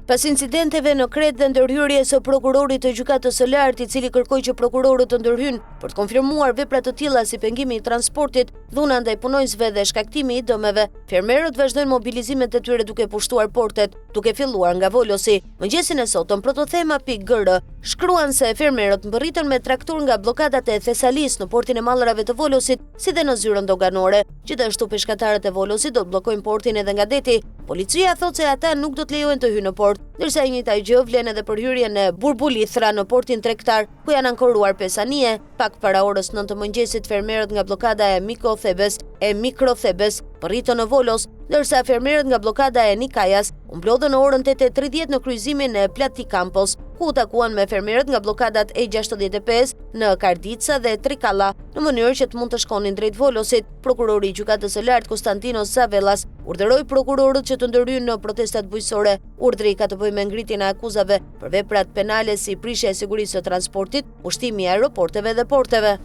Pas incidenteve në Kretë dhe ndërhyrjes së prokurorit të Gjykatës së Lartë, i cili kërkoi që prokurorët të ndërhyjnë për të konfirmuar vepra të tilla si pengimi i transportit, dhuna ndaj punonjësve dhe shkaktimi i dëmeve, fermerët vazhdojnë mobilizimet e tyre duke pushtuar portet, duke filluar nga Volosi. Mëngjesin e sotëm, protothema.gr shkruan se fermerët mbërritën me traktorë nga bllokadat e Thesalisë në portin e mallrave të Volosit, si dhe në zyrën doganore. Gjithashtu peshkatarët e Volosit do të bllokojnë portin edhe nga deti. Policia thotë se ata nuk do të lejohen të hyjnë në port, ndërsa e njëjta gjë vlen edhe për hyrjen e Burbulithra në portin tregtar, ku janë ankoruar pesë anije. Pak para orës 9 të mëngjesit, fermerët nga bllokada e Mikothebes, e Mikrothebes, mbërritën në Volos, ndërsa fermerët nga bllokada e Nikajas u mblodhën në orën 8:30 në kryqëzimin e Platikampos, ku u takuan me fermerët nga bllokadat e 65 në Kardica dhe Trikalla, në mënyrë që të mund të shkonin drejt Volosit. Prokurori i Gjykatës së Lartë Konstantinos Zavellas urdhëroi prokurorët që të ndërhyjnë në protestat bujqësore. Urdhri ka të bëjë me ngritjen e akuzave për veprat penale si prishja e sigurisë së transportit, pushtimi i aeroporteve dhe porteve.